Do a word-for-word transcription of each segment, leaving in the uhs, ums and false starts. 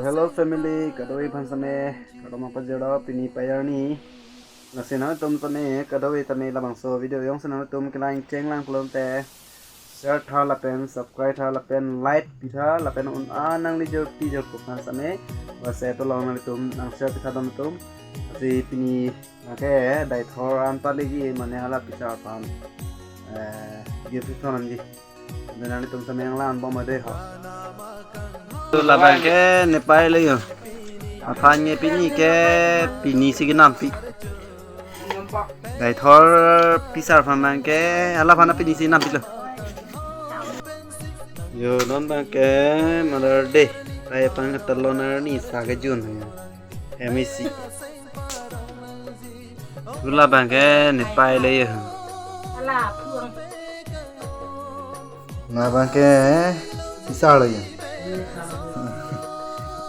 Hello family, kadokave aphan sitame kardom pajirlo pini pei arni. Lasi nangtum sitame kadokave tame labangso video jongsi nangtum kelang chenglang pulote share tha lapen subscribe tha lapen like pitha lapen un-an nangli jor pi jor pu aphan sitame WhatsApp along nangtum nang share pitha dam tum. Lasi pini nangke Deithor an pali ke mane hala pisa aphan eh gift thon nangji. Nangtum sitame nanglang bom ade ho. Tu labang ke nepei le yo. Aphan ke pini ke pini si kenampi. Deithor pisar aphan abang ke hala aphan pini si nampi lo. Yo non abang ke Mother Day. Pei aphan ke telon arni sa kejun. M A C. Tu labang ke nepei le yo. Ala puang. Labang ke pisar lo yo.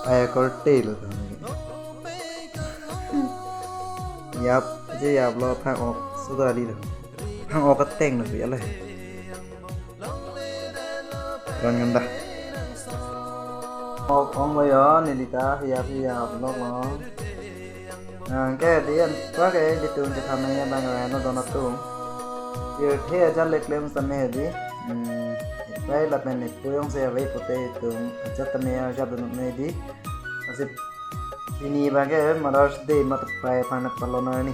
Pei akorte lo. Yap, je yap lo phang-ok sudah li lo. Phang-ok ateng lo ya le. Ran ganda. Ong ong lo yo, neli ta hiap hiap lo lo. Nangke di an pa ke di tung ke thame ya bang ya no don atum. Pirthe ajat le klem sitame di. Hmm, pei lapen nepei jongsi ave pute tung ajat tame ya ajat don me di. Lasi pini abang ke Mother's Day mat pei aphan palon arni.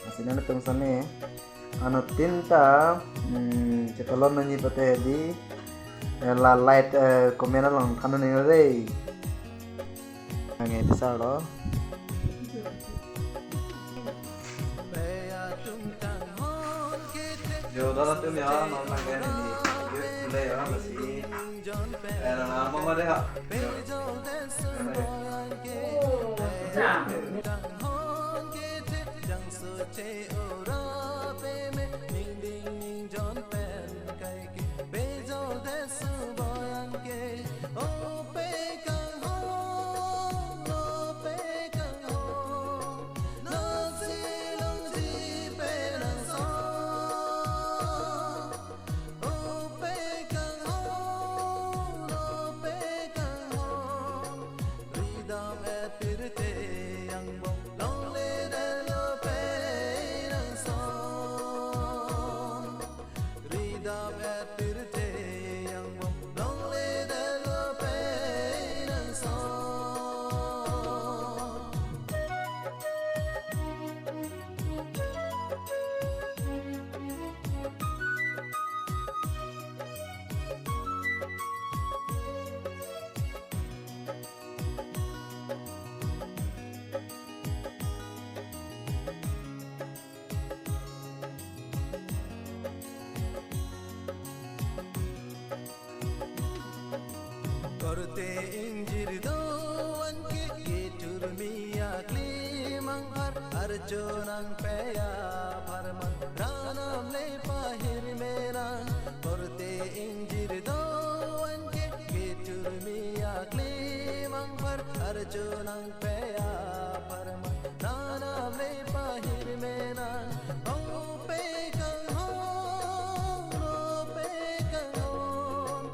Lasi nangtum sitame anuttin ta, hmm, chepalon nangji pute di, eh, la like, eh, comment along than nangji re. Nangke pisar lo. Yo, dala tum ya, non nangke ni, yo, le ya, lasi. Eh, na, na, mama de ha. Yo. Korte ingjir do-an ke keturmi akli mangpar arjo nangpei apharman ranam le pahirme nang. Korte ingjir do-an ke keturmi akli mangpar arjo nangpei apharman ranam le pahirme nang. Ong pe kanghon, ong pe kanghon.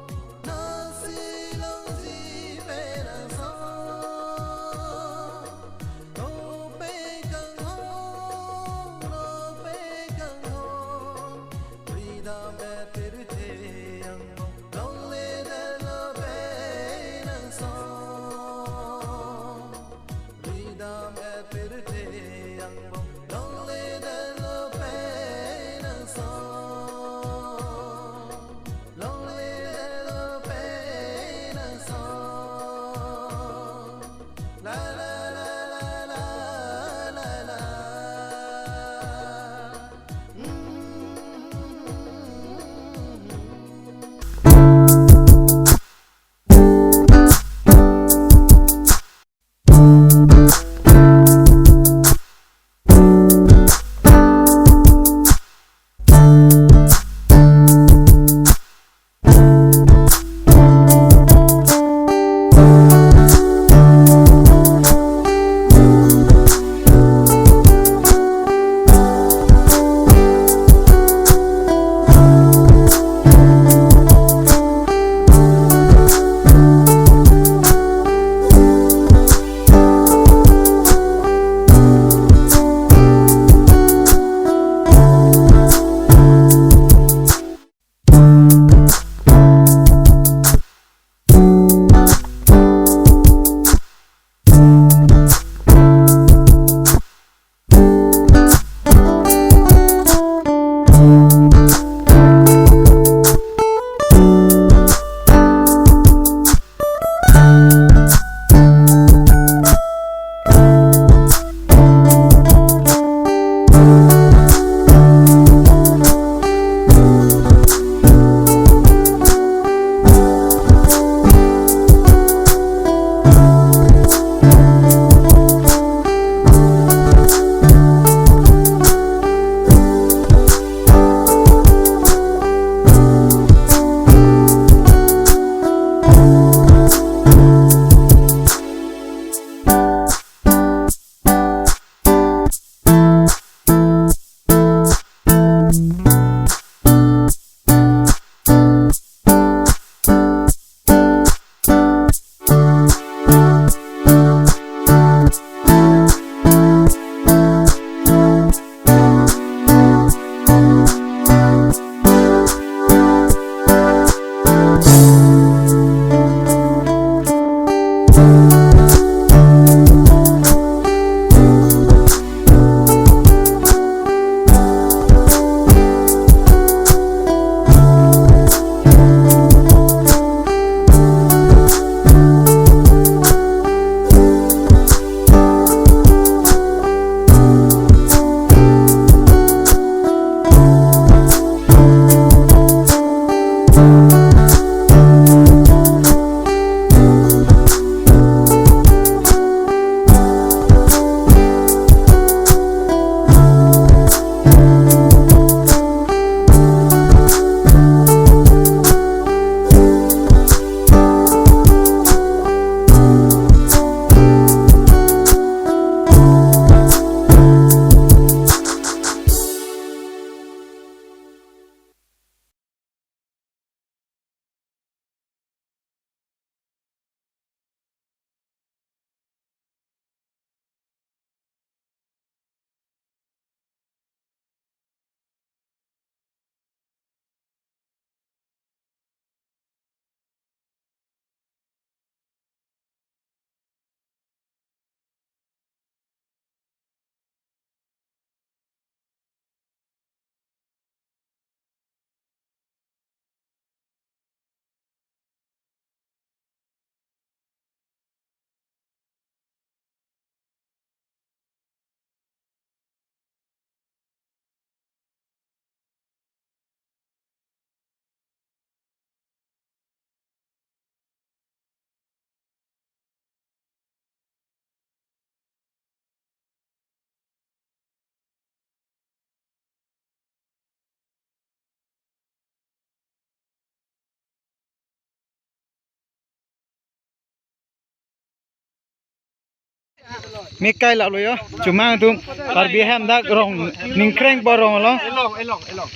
Mekai lap lo yo. Chomang atum Karbi ahem dak rong ningkreng po rong lo. Elong, elong, elong.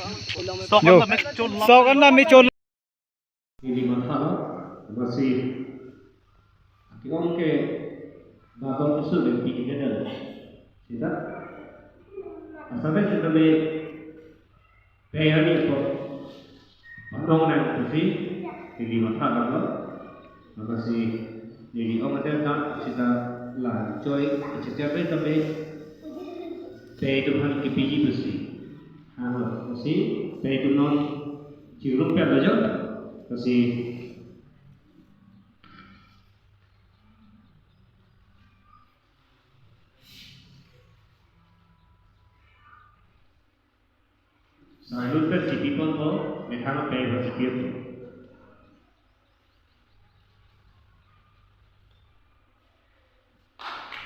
Yo. Sok an ta me chol. Neli matha lo, masi. Aki ong ke babang usul le pi ke dan. Sita. Asal sita me pei ani po. Padong nang pusi, neli matha lo. Maka si, neli ong ada dak sita la choi, sita pe tapi pei tu han kipiji pusi. Halo, si, pei tu non chirum pe lo jo. Si, Salut pe chipi pon po, methang pe ho chipi po.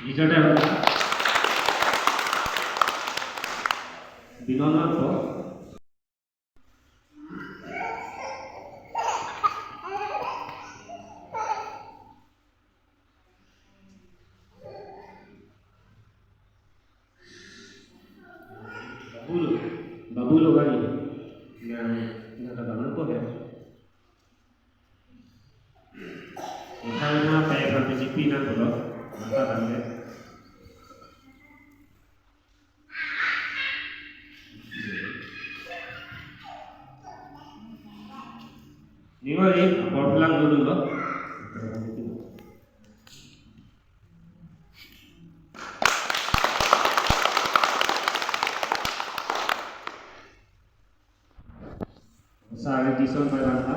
Giza da. Binona po. Babu lo, babu lo kali. Yang, yang kata babu po ya. Yang na pe kami si pina ko lo, mata tangge. Ni mari, apor pulang dulu lo. Sa Edison Pairangha.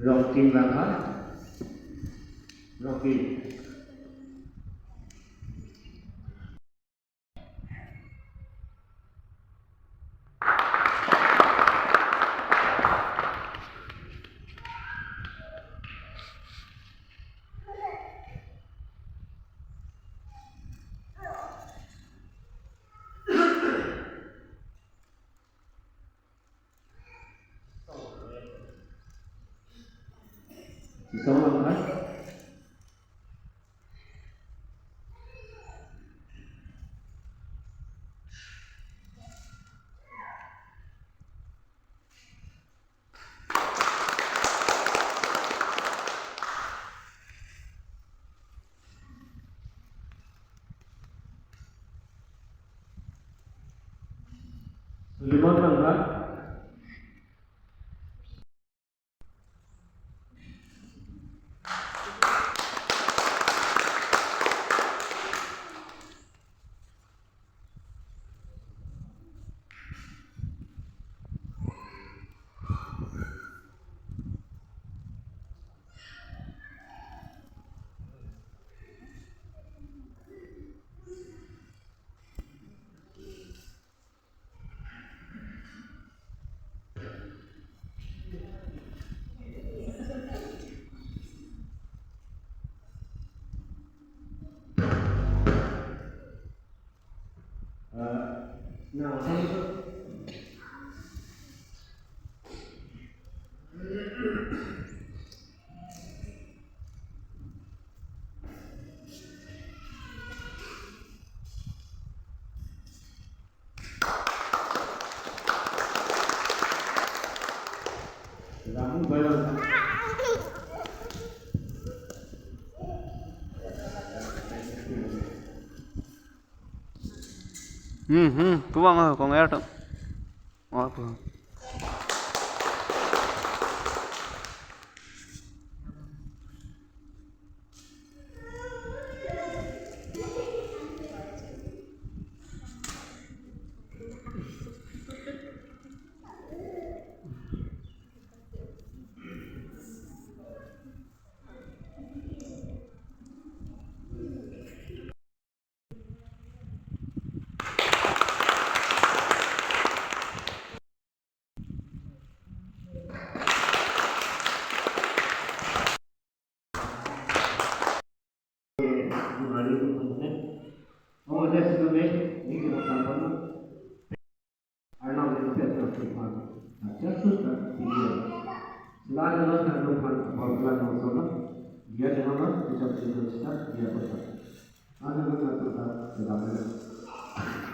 Rongkin Rangha. Rongkin. Sisong lang kan? Suleiman Langha. Hmm, hmm, pu bang, oh, kong er tum. Oh, pu. Lan lo kan lo kan apor lan lo solo. Dia dengan lo kita kita kita dia apa? Anu lo kan kita sedang.